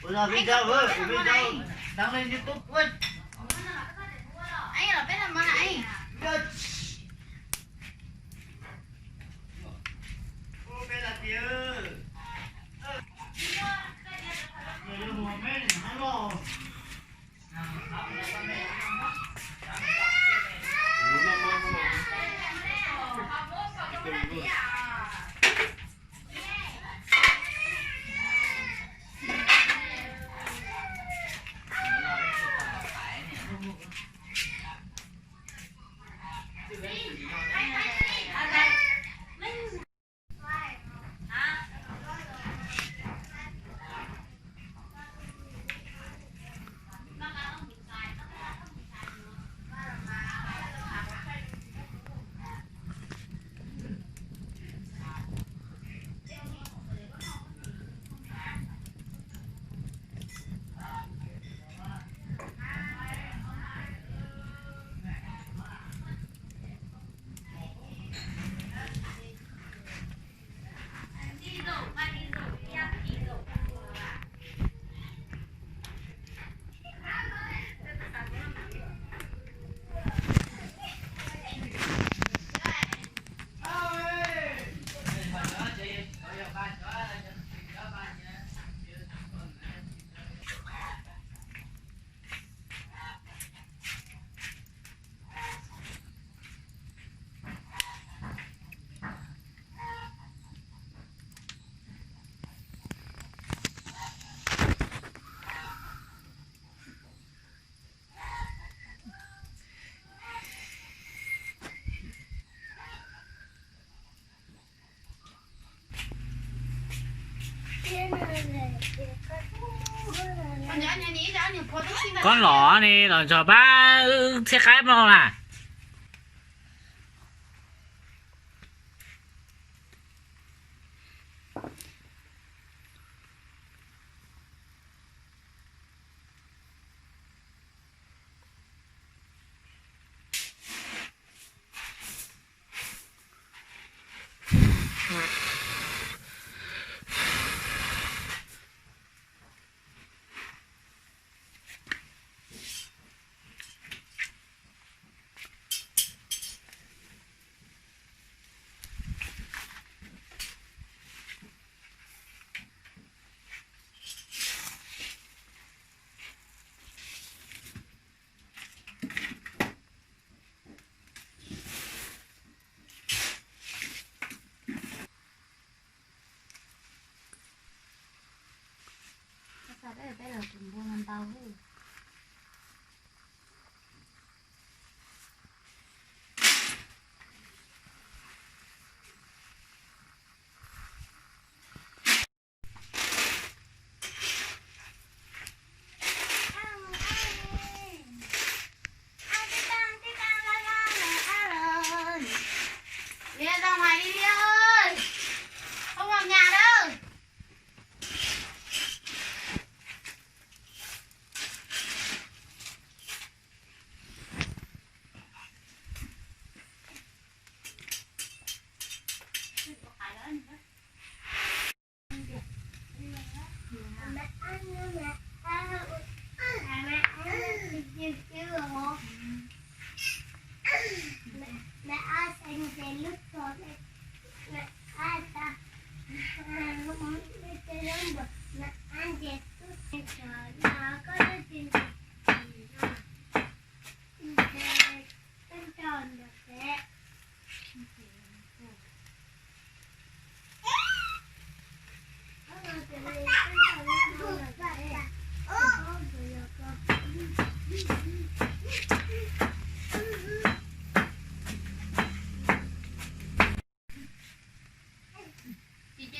Ua video, ua video, đăng lên YouTube. Anh là biết làm ăn anh. Koj los ne, los nrog pab wb thiab qaib mloog na.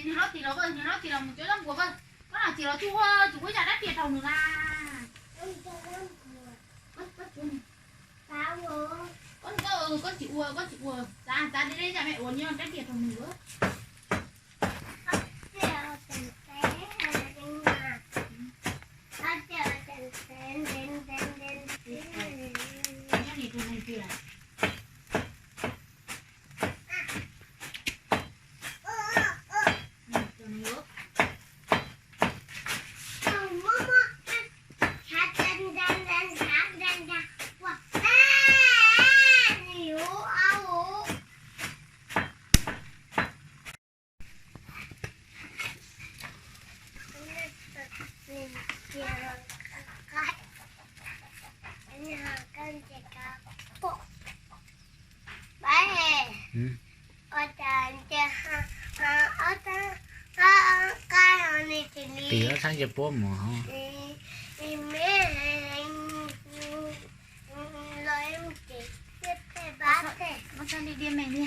Ces niag hlob tis los, niag hlob tis los mus cov zaub npua, koj no tis los tsuj ua tsuj ua yam dab tiag rau nws na. Koj tsis ua, koj tsis ua, xav xav deb deb yam me ua nyob dab tiag rau nws. Tim ob txhab nce puab mus. Muab txhab li diaj me li.